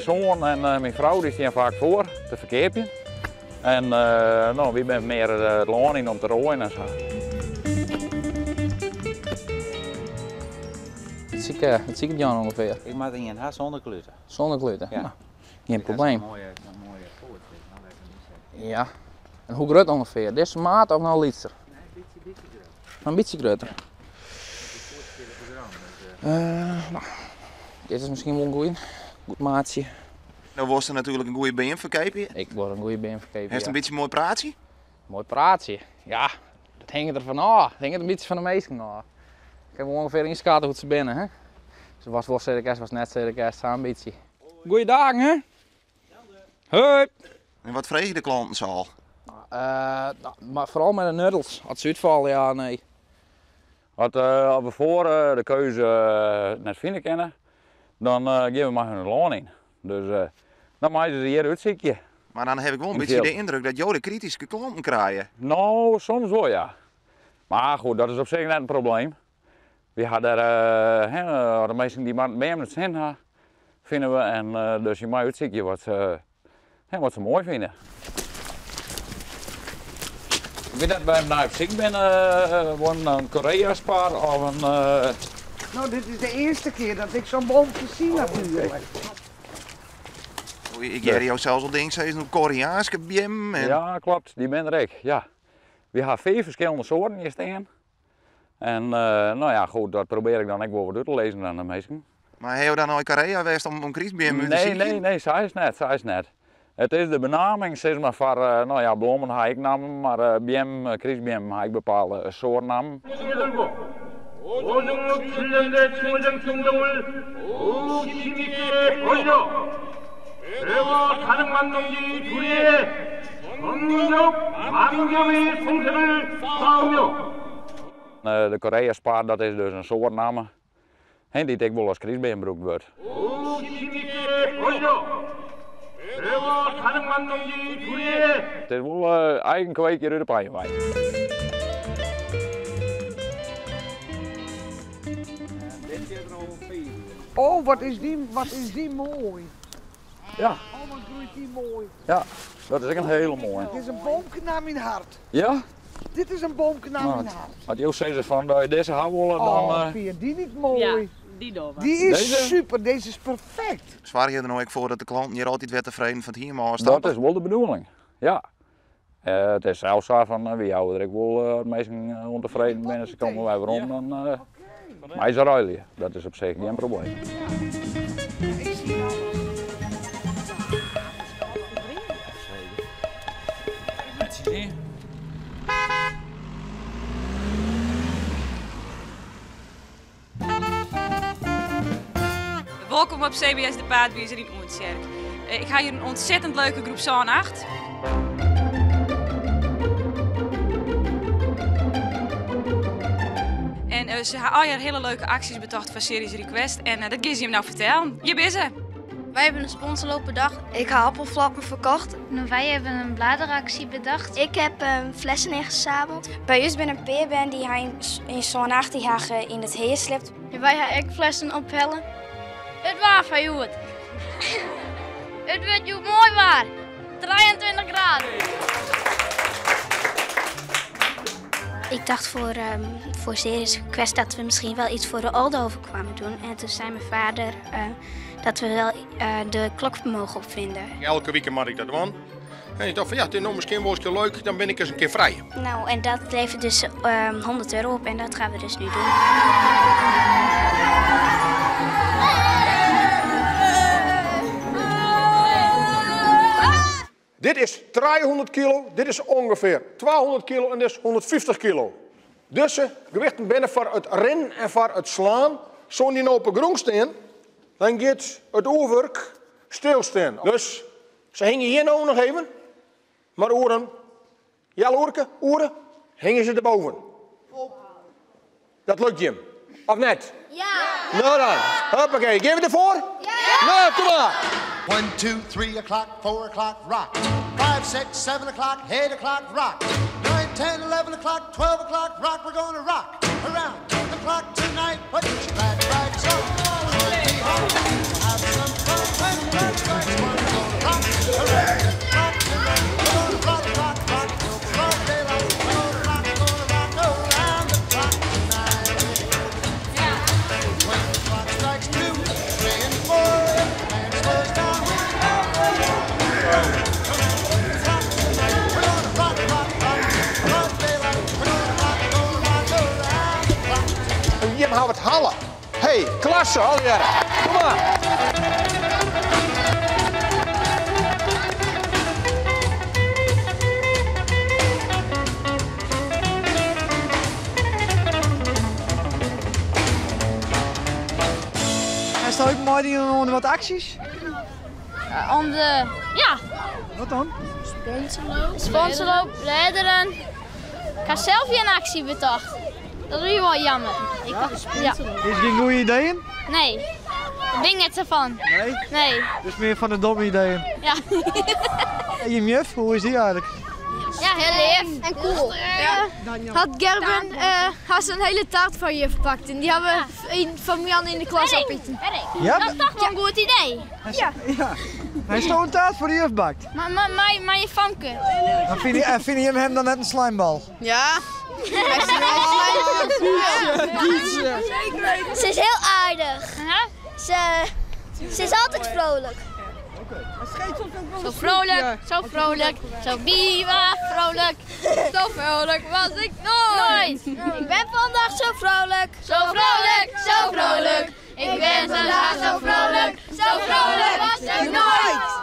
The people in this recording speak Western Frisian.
Myn soan en myn frou dy stean faak foar te ferkeapjen. En no, wy binne mear it lân yn om te roaien en sa. Wat siket Jan ûngefear? Ik moat ien ha sûnder kluten. Sûnder kluten? Ja. No, gjin probleem. Moaie, moaie poat. Ja. En hoe grut ûngefear? Dizze maat of noch lytser? Nee, in bytsje, bytsje grutter. In bytsje grutter. Ja. De poat stiet op de grûn. Dus, No, dit is miskien wol in goeie. Goed maatsje. No wolst natuerlik in goede beam ferkeapje. Ik wol in goede beam ferkeapje. Hast in bytsje moai praatsje? Moai praatsje? Ja, dat hinget derfan ôf. Dat hinget in bytsje fan de minsken ôf. Ik kin wol ûngefear ynskatte hoe't se binne. Hè? Se was wol sizze kinst, was net sizze kinst, sa in bytsje. Goeie dagen, hè? Hoi! En wat freegje de klanten sa al? No, mar foaral mei de nurdles. As se útfalle, ja, nee. As we foar de keuze net fine kinne, dan gean we mei hun it lân yn. Dus dan meie se hjir útsykje. Mar dan haw ik wol in bytsje de yndruk dat jo de krityske klanten krije. No, soms wol, ja. Mar goed, dat is op sich net in probleem. Wy ha dêr, hè, de minsken dy moatte beam it sin ha, fine we. En dus je meie útsykje wat se, hè, wat se moai fine. Ik wit net wêr't nei op syk binne, wol in Koreaspar of in. No, dit is de earste kear dat ik sa'n boomke sien natuerlik. Ik hear jo sels al dingen sizzen oer Koreaanske beammen. En... Ja, kloppet, dy binne der ek, ja. Wy ha fiif ferskillende soarten hjir stean. En no ja, goed, dat probearje ik dan ek wol wat út te lizzen oan de minsken. Mar ha jo dan nei Korea west om krystbeammen út te Nee, sykjen? nee, nee, sa is it net, sa is it net. It is de benaming, sis mar, foar, no ja, blommen ha ek nammen, mar beammen, krystbeammen ha ek bepaalde soartnammen. De Koreaspar, dat is dus in soartnamme, dy't ek wol as krystbeam brûkt wurdt. It is wol eigen kweek hjir út de Pein wei. Oh, wat is dy, wat is dy moai. Ja. Oh, wat groeit dy moai. Ja, dat is ek in hiele moaie. Dit is in boomke nei myn hert. Ja? Dit is in boomke nei myn hert. As jo sizze fan dat je dizze ha wolle, dan. Oh, fyn je dy net moai? Ja, dy dogge we. Dy is Deze? super, dizze is perfekt. Soargje je der no ek foar dat de klanten hjir altyd wer tefreden fan it hiem ôfstappe? Dat is wol de bedoeling, ja. It is sels sa fan, wy jouwe der ek wol, as minsken ûntefreden binne, se komme wer werom, dan meie se ruilje. Dat is op sich gjin probleem. Wolkom op CBS De Paadwizer yn Oentsjerk. Ik ha hjir in ontzettend leuke groep sân acht. En eh, se ha allegear hiele leuke aksjes betocht foar Serious Request en eh, dat gean se jim no fertellen. Hjir binne se. Wij hebben een sponsorloop bedacht. Ik heb appelflappen verkocht. Wij hebben een bladeractie bedacht. Ik heb um, flessen ingezameld. By ús binne in pear bern dy't ha yn sân acht dy ha yn it hea sliept. Wy ha ek flessen ophelle. It waar fan hjoed. It wurdt hjoed moai waar. 23 graden. Ik dacht voor, um, voor Serious Request dat we misschien wel iets voor de Oldehove kwamen doen. En toen zei mijn vader uh, dat we wel uh, de klok mogen opvinden. Elke wike moat ik dat dwaan. En ik tocht fan ja, it is no miskien wol ris leuk, dan bin ik ris in kear frij. Nou, en dat levert dus um, 100 euro op en dat gaan we dus nu doen. Dit is 300 kilo, dit is ûngefear 200 kilo en dit is 150 kilo. Dizze gewichten binne foar it rinnen en foar it slaan. Soene dy no op 'e grûn stean, dan giet it oerwurk stilstean. Dus se hingje hjir no noch even, mar oer in healoerke, oere, hingje se derboven. Dat lukt jim, of net? Ja! No dan, hoppakee, gean we derfoar? Ja! No, kom mar! 1, 2, 3 o'clock, 4 o'clock, rock. 5, 6, 7 o'clock, 8 o'clock, rock. 9, 10, 11 o'clock, 12 o'clock, rock. We're gonna rock around the clock tonight. Put your glad rags on. Join me home. Have some fun when glad rags around the clock tonight. We're gonna rock, rock, rock till broad daylight. We're gonna rock, gonna rock around the clock tonight. When the clock strikes 2, 3, and 4, if the band slows down, we'll have We're gonna rock, rock, rock till broad daylight. We're gonna rock, gonna rock around the clock tonight. Jim hawwe it helle. Hey, klasse allegearre. Kom mar. Hast ek meidien oan wat aksjes? Oan de, ja. Wat dan? Sponsorloop. Sponsorloop, ledderen. Ik ha sels gjin aksje betocht. Dat wie wol jammer. Ik, ja. Is gjin goede ideeën? Nee, dêr bin ik net sa fan. Nee? Nee. Dus mear fan de domme ideeën. Ja. En je juf, hoe is dy eigentlik? Ja, hiel leaf. En cool. Ja. Hat Gerben hast in hiele taart foar juf bakt en dy hawwe we fan Jan yn de klas opiten. Ja? Dat is toch wol in goed idee. Ja. Hast in taart foar de juf bakt? Mei je famke. Dan fine jim him dan net in slijmbal? Ja. Ze is hiel aardich. Ze is altyd vrolijk. Zo vrolijk, zo vrolijk, zo viva vrolijk. Zo vrolijk was ik nooit. Ik ben vandaag zo vrolijk. Zo vrolijk, zo vrolijk. Ik ben vandaag zo vrolijk, zo vrolijk was ik nooit.